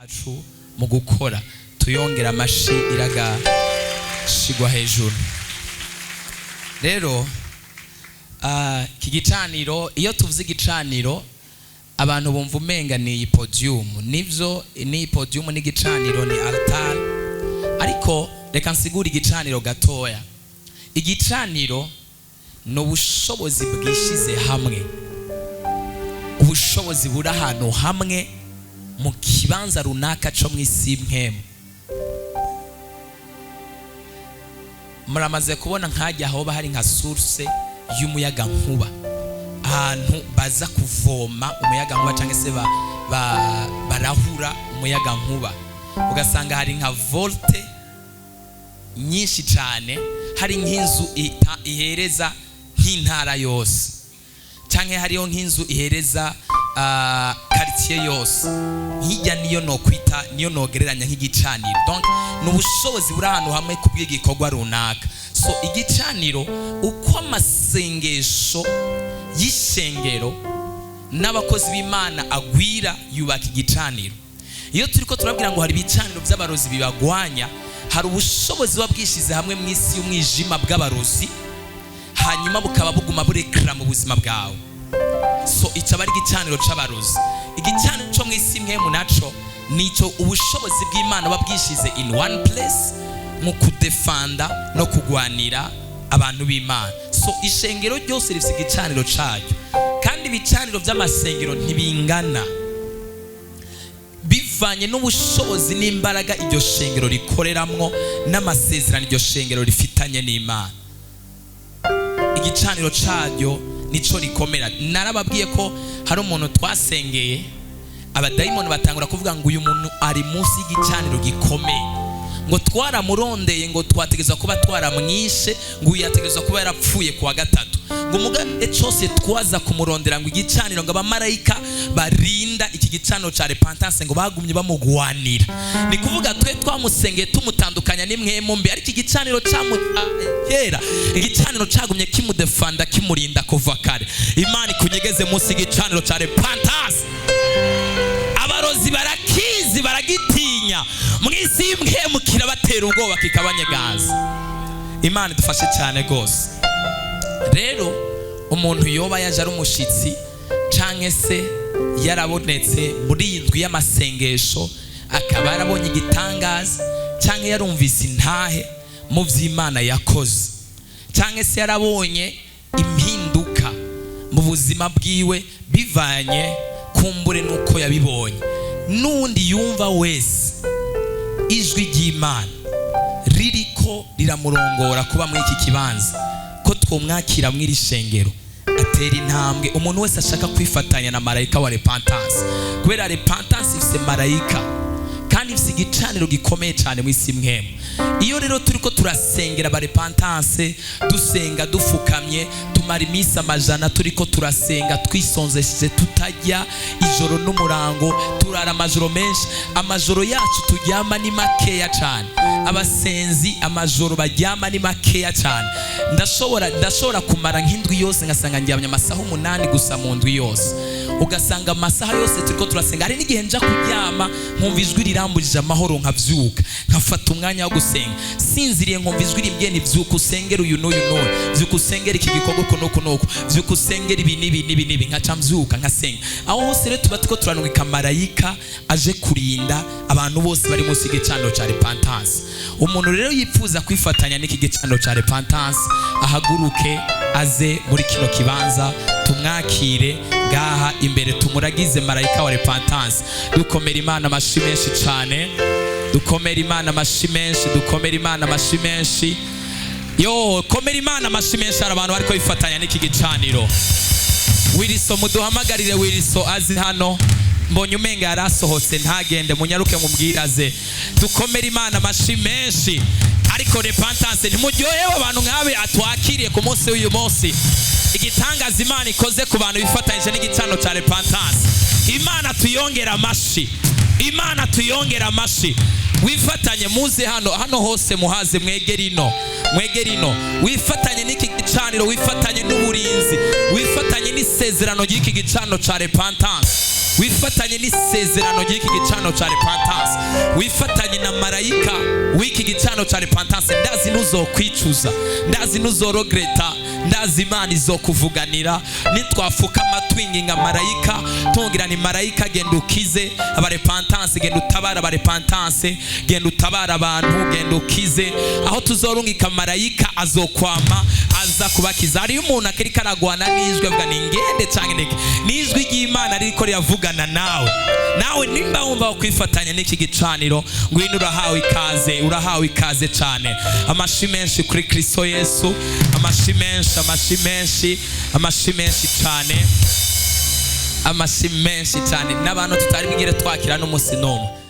Acu mu gukora tuyongera amashi iragashigwa hejuru. Rero iki gicaniro, iyo tuvuze igicaniro abantu bumva umenga ni iyi podium. Nivyo, ni podium n'igicaniro, ni altar, ariko reka nsigure igicaniro gatoya. Igicaniro ni ubushobozi bwishize hamwe, ubushobozi buri ahantu hamwe mu kibanza runaka cyo mu isi mpemu. Muramaze kubona nkajya hoba hari nka source y'umuyaga nkuba, ahantu baza kuvoma umuyaga nkuba cyangwa se barahura umuyaga nkuba, ugasanga hari nka volte nyinshi cyane, hari nk'inzu ihereza nk'intara yose, cyangwa hariho nk'inzu ihereza quartier yose. Nkijya niyo nokwita, niyo nogereranya nk'igicaniro. Donc ni ubushobozi buri ahantu hamwe kubw'igikorwa runaka. So igicaniro, uko amasengesho y'ishengero n'abakozi b'Imana agwira, yubaka igicaniro. Iyo turiko turabwira ngo hari ibicaniro by'abarozi bibagwanya, hari ubushobozi buba bwishize hamwe mu isi y'umwijima bw'abarozi, hanyuma bukaba buguma burekera mu buzima bwawe. So icyo aba ari igicaniro c'abarozi. Igicaniro cyo mu isi mpemu naco nico ubushobozi bw'Imana buba bwishize in one place mu kudefanda no kugwanira abantu b'Imana. So ishengero ryose rifite igicaniro caryo, kandi ibicaniro by'amasengero ntibingana bivanye n'ubushobozi n'imbaraga iryo shengero rikoreramwo n'amasezerano iryo shengero rifitanye n'Imana. Igicaniro caryo nico rikomera. Narababwiye ko hari umuntu twasengeye, abadayimoni batangura kuvuga ngo uyu muntu ari munsi y'igicaniro gikomeye, ngo twaramurondeye, ngo twategerezwa kuba twaramwishe, ngo uyu yategerezwa kuba yarapfuye kuwa gatatu, ngo mugabe cyose twaza kumurondera, ngo igicaniro, ngo abamarayika barinda iki gicaniro ca repentance ngo bagumye bamugwanira. Ni kuvuga twe twamusengeye tumutandukanya n'imwemu mbi, ariko igicaniro camutera, igicaniro cagumye kimudefanda, kimurinda kuva kare. Imana ikunyegeze munsi y'igicaniro ca repentance. Abarozi barakizi, baragitinya, mu isi y'imwemukira batera ubwoba kikabanyegaza. Imana idufashe cyane rwose. Rero umuntu yoba yaje ari umushitsi canke se yarabonetse muri iyi ndwi y'amasengesho, akaba yarabonye igitangaza, canke yarumvise intahe mu vy'Imana yakoze, canke se yarabonye impinduka mu buzima bwiwe bivanye kumbure nuko yabibonye, n'undi yumva wese ijwi ry'Imana ririko riramurongora kuba muri iki kibanza, ko twomwakira mw'iri shengero, atera intambwe. Umuntu wese ashaka kwifatanya na marayika wa repentance, kubera repentance ifise marayika kandi ifise igicaniro gikomeye cyane mu isi mwemu. Iyo rero turiko turasengera aba repentance, dusenga dufukamye, tumara iminsi amajana turiko turasenga twisonzesheje, tutajya ijoro n'umurango, turara amajoro menshi. Amajoro yacu turyama ni makeya cyane. Abasenzi amajoro baryama ni makeya cyane. Ndashobora kumara nk'indwi yose ngasanga ndyamye amasaha 8 gusa mu ndwi yose, ugasanga amasaha yose turiko turasenga. Hari n'igihe nja kuryama nkumva ijwi rirambujije amahoro, nkavyuka nkafata umwanya wo gusenga. Sinziriye nkumva ijwi rimbwiye nti vyuka usengere uyu n'uyu n'uyu, vyuka usengere iki gikorwa uku n'uku n'uku, vyuka usengere ibi n'ibi n'ibi n'ibi, nkaca mvyuka nkasenga. Aho hose rero tuba turiko turanwika marayika aje kurinda abantu bose bari munsi y'igicaniro ca repentance. Umuntu rero yipfuza kwifatanya n'iki gicaniro ca repentance, ahaguruke aze muri kino kibanza, tumwakire ngaha imbere, tumuragize marayika wa repentance. Dukomera Imana amashi menshi cyane, dukomera Imana amashi menshi, dukomera Imana amashi menshi. Yo, komera Imana amashi menshi. Hari abantu bariko bifatanya n'iki gicaniro. Wiriso, muduhamagarire Wiriso azi hano. Mbonye umenga yarasohotse, ntagende, munyaruke mubwiraze. Dukomere Imana amashi menshi. Ariko repentance, ntimuryohewe abantu nkabe atwakiriye ku munsi w'uyu munsi? Igitangaza Imana ikoze ku bantu bifatanyije n'igicaniro ca repentance, Imana tuyongera amashi, Imana tuyongera amashi. Wifatanye, muze hano, hano hose muhaze, mwegere ino, mwegere ino, wifatanye n'iki gicaniro, wifatanye n'uburinzi, wifatanye n'isezerano ry'iki gicaniro ca repentance. Wifatanye n'isezerano ry'iki gicaniro ca repentance, wifatanye na marayika w'iki gicaniro ca repentance. Ndazi ntuzokwicuza, ndazi ntuzorogreta, ndazi Imana izokuvuganira. Nitwafuka amatwinginga marayika, tungira ni marayika: genda ukize abarepentance, genda utabara abarepentance, genda utabara abantu, genda ukize. Aho tuzorungika marayika, azokwama aza kubakiza. Hariyo umuntu akiriko aragwana n'ijwi, avuga ni ngende canke ndeke. N'ijwi ry'Imana ririko riravugana nawe. Nawe nimba wumva kwifatanya n'iki gicaniro, ngwino, urahawe ikaze, urahawe ikaze cyane. Amashi menshi kuri Kristo Yesu, amashi menshi, amashi menshi, amashi menshi cyane, amashi menshi cyane. N'abantu tutari bwigere twakira n'umunsi n'umwe.